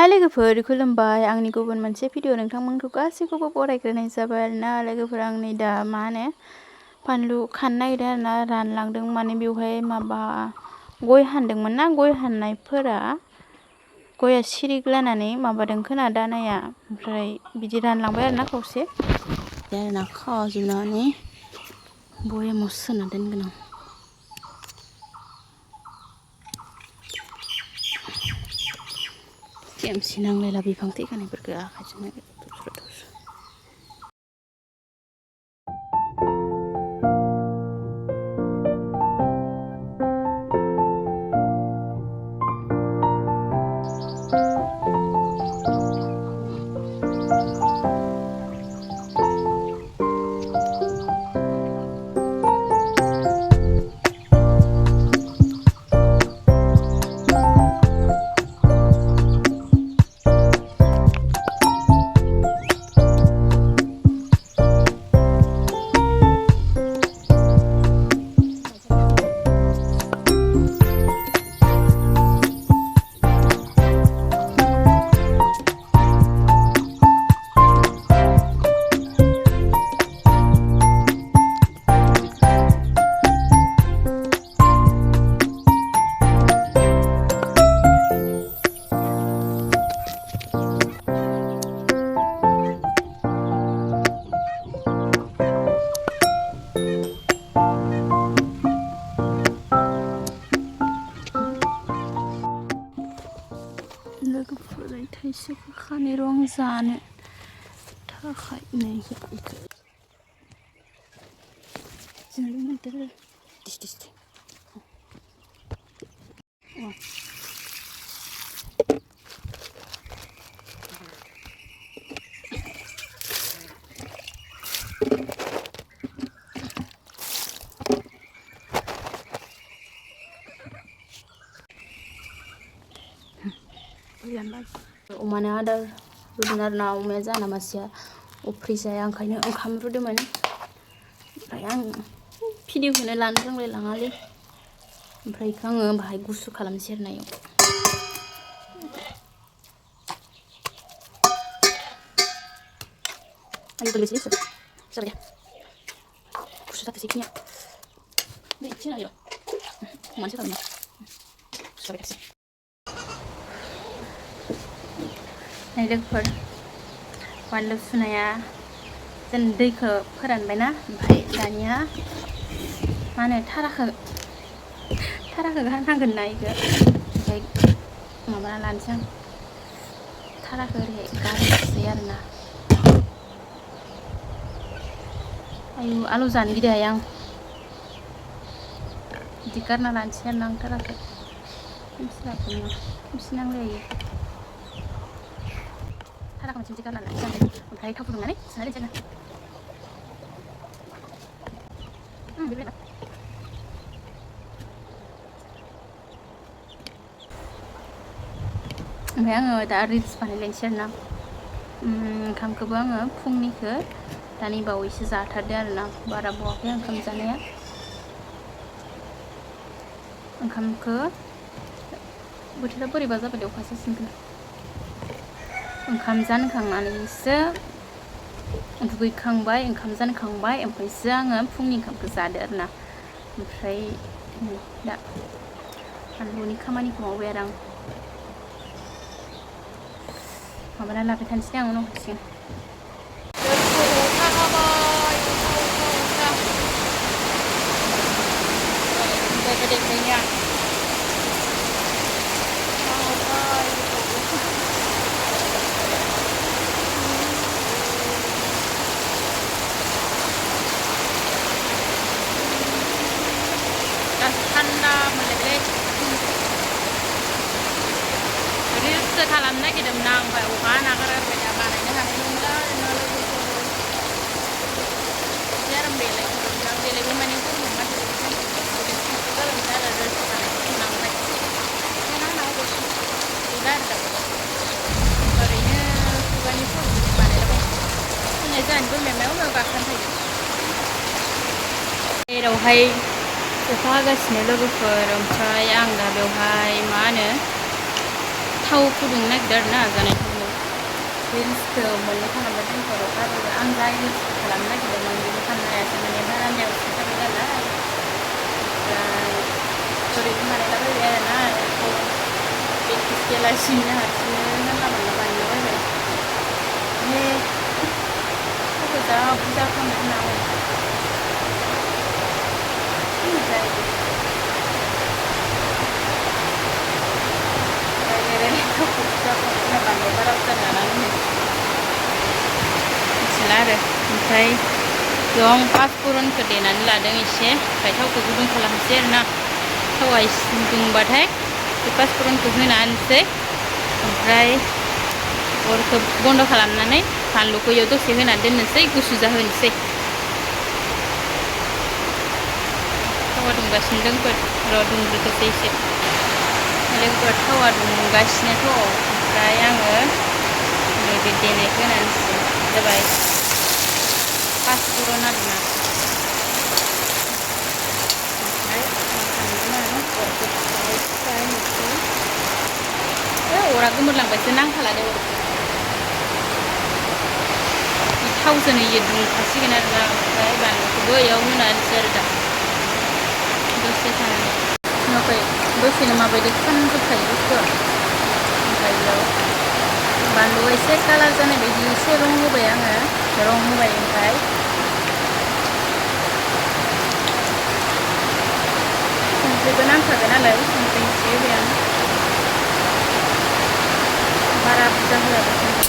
हाय लोगोफोर खुलुमबाय आंनि गुबुन मोनसे भिडिअ नोंथांमोनखौ गासैखौबो बरायग्रोनाय जाबाय आरोना लोगोफोर आं नै दा मा होनो बानलु खानो नागिरदों आरोना रानलांदों माने बेवहाय माबा गय हानदोंमोन ना गय हाननायफोरा गया सिरिग्लानानै माबादों खोना दानाया ओमफ्राय बिदि रानलांबाय आरोना खावसे आरोना खाजोबनानै बयामाव सोना दोनगोन आं खेमसि नांलायला बिफां थैखानायफोरखौ आखाइजोंनो दस्र दस्र लोगोफोरा थाइसेखौ खानै रं जानो थाखाय नै जोंनो मोनदों दिस अमानो आदार रुदों आरोना अमाया जाना मासेया अफ्रि जाया ओंखायनो ओंखाम रुदोंमोन ओमफ्राय आं भिडिअखौनो लानो रोंलाय लाङालै ओमफ्राय बेखौ आङो बाहाय गुसु खालामनोसै आरोना इयाव आंनि गोरलैसै इसो जाबाय गुसु जाथोंसै खिनिया दै एसे होना इयाव मानसि खालामना गुसु जाबाय थासै नै लोगोफोर बानलु सुनाया जों दैखौ फोरानबायना ओमफ्राय दानिया मा होनो थाराखौ गारनांगोन ना इखौ ओमफ्राय माबाना लानोसै आं थाराखौ ओरैहाय गारनोसै आरोना आयु आलु जानो गिदोहाय आं बिदि गारना लानोसै आरोना आं थाराखौ खेमसि नांलायो थाराखौ मोनसे गारना लानोसै आं ओमफ्राय थाव फुदुंनानै सोना दोनसै आरोना ओमफ्राय आङो दा रिल्स बानायलायनोसै आरोना ओंखामखौबो आङो फुंनिखौ दानि बावैसो जाथारदों आरोना बारा बावाखै ओंखाम जानाया ओंखामखौ बोथोरा बोरैबा जाबाय दे अखा हासिगोन ओंखाम जानखांनानैसो दुगैखांबाय ओंखाम जानखांबाय ओमफ्रायसो आङो फुंनि ओंखामखौ जादो आरोना ओमफ्राय दा बानलुनि खामानिखौ मावबाय आरो आं माबाना लाबाय थानोसै आं उनाव हरसिगोन थान्दा मोनलायबाय रिल्ससो खालामनो नागिरदोंमोन आं ओमफ्राय अखा नागारबाय दा बानायनो हानाय नंला आरोना लोगोफोर आरो बेलेग माने जालांबाय आरो रिल्स बानायनो नांबाय गैला आरो दाबो ओरैनो खुगानि प्रब्लेम बानायलाबाय फुंनि जोंहानि बोरमाया मायाव गाखोनानै थायो जेरावहाय अखा हागासिनो लोगोफोर ओमफ्राय आं दा बेवहाय मा होनो थाव फुदुंनो नागिरदों आरोना जानाय थावखौ रिल्सखौ मोननै खालामबाय जोंखौ आरो आं जाय रिल्सखौ खालामनो नागिरदोंमोन बेखौ खालामनो हायासै माने बारान्दायाव सिखारबाय नालाय ओमफ्राय ओरैनो बानायलाबायबाय आरोना बेखौ प्रेक्टिस गैयालासिनो हारसिंनो जानला मोनला बानायलाबायबाय माने थावखौ जा बुरजा खालामनो होनांगौ ओमफ्राय थावखौ बुरजा खालामनो बानलु बारा बुरजा लानानै मिथिला आरो ओमफ्राय बेयाव आं पासफुरनखौ देनानै लादों एसे ओमफ्राय थावखौ गुदुं खालामनोसै आरोना थावा एसे दुंबाथाय बे पासफुरनखौ होनोसै ओमफ्राय अरखौ बन्द' खालामनानै बानलुखौ इयाव दसे होनानै दोननोसै गुसु जाहोनोसै थावा दुंगासिनो दंफोर र' दुंग्रोथोंसै एसे लोगोफोर थावा दुंगासिनोथ' ओमफ्राय आङो नैबे देनायखौ होनानैसै जाबाय पासफुरन आरोना ओमफ्राय अरा गोमोरलांबायसो नांखाला दे अरखौ थावजों इयो दुंखासिगोन आरोना ओमफ्राय बानलुखौबो इयाव होनानैसै आरो दा दसे थानानै नुवाखै दसेनो माबायदि खामजोबखायो बुस्थुआ ओमफ्राय बेयाव बानलुआ एसे कालार जानाय बायदि एसे रं होबाय आङो रं होबाय ओमफ्राय संख्रिबो नांखागोन नालाय संख्रि एसे होबाय आं बारा बुरजा होआबो संख्रि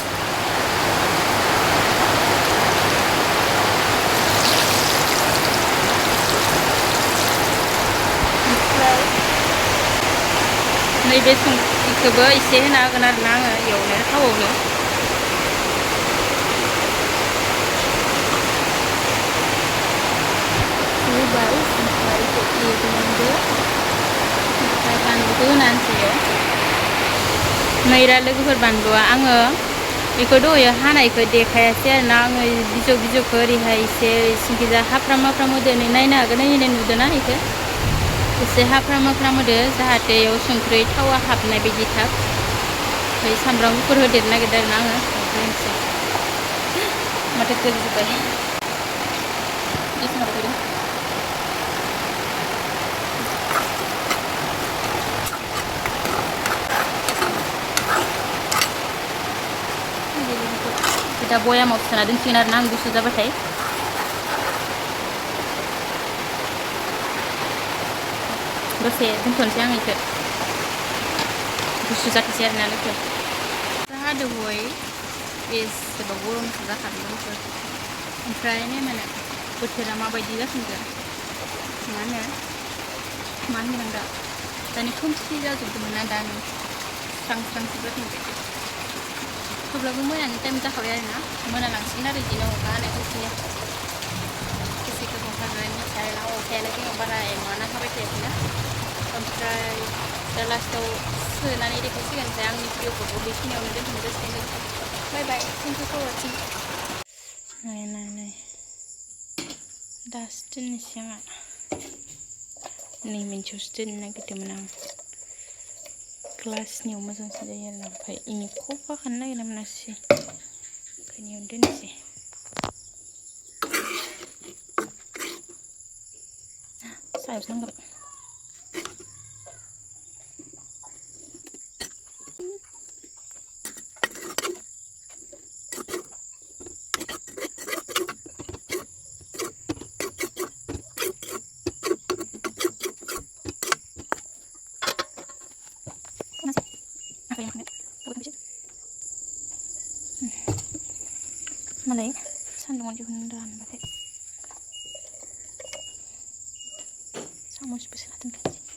ओमफ्राय नैबे संख्रिखौबो एसे होना होगोन आरोना आङो एवनो थावआवनो होबाय ओमफ्राय एवदो ओमफ्राय बानलुखौ होनानैसै नैरा लोगोफोर बानलुआ आङो बेखौ दहायो हानायखौ देखायासै आरोना आङो बिजौखौ ओरैहाय एसे सिंखिजा हाफ्राम हाफ्राम होदो नायनो हागोन नायनो नुदोंना बेखौ एसे हाफ्राम हाफ्राम होदो जाहाथे बेयाव संख्रि थावा हाबनाय बायदि थाब ओमफ्राय सामब्राम गुफुर होदेरनो नागिरदों आरोना आङो होनोसै माथो गोजोबबाय दा बयामाव सोना दोनसिगोन आरोना आं गुसु जाबाथाय दसे दोनथ'नोसै आं बेखौ गुसु जाथोंसै आरोना लोगो जाहादो बय बेसेबा गरमसो जाखादों लोगोफोर ओमफ्राय नायमानो बोथोरा माबायदि जाफिनगोन मा होनगोन आं दा दानि खोमसि जाजोबदोंमोन ना दानो स्रां स्रांसो जाफिनबाय थेवब्लाबो मोनानि टाइम जाखाबाय आरोना मोनालांसिगोन आरो बिदिनो अखा हानाय बेसे गोबाव हागोन मिथिया आरोना अखायानो जोंनाव बारा एमाना हाबाय थायाखैना ओमफ्राय दा लास्टाव सोनानै देखायसिगोन ओमफ्राय आंनि भिडिअखौबो बेखिनियावनो दोनथ'नाय जासिगोन बाय बाय थेंक इउ फर वाचिं नाय दासो दोननोसै आंहा नै मोनसेयावसो दोननो नागिरदोंमोन आं ग्लासनियाव मोजांसिन जायो आरोना ओमफ्राय इनि खफा खानो नागिरना मोनासै ओंखायनो इयावनो दोननोसै सायावसो नांगोन मालाय सान्दुङाव दिहुननो रानबाथाय सामसबो सोना दोनखानोसै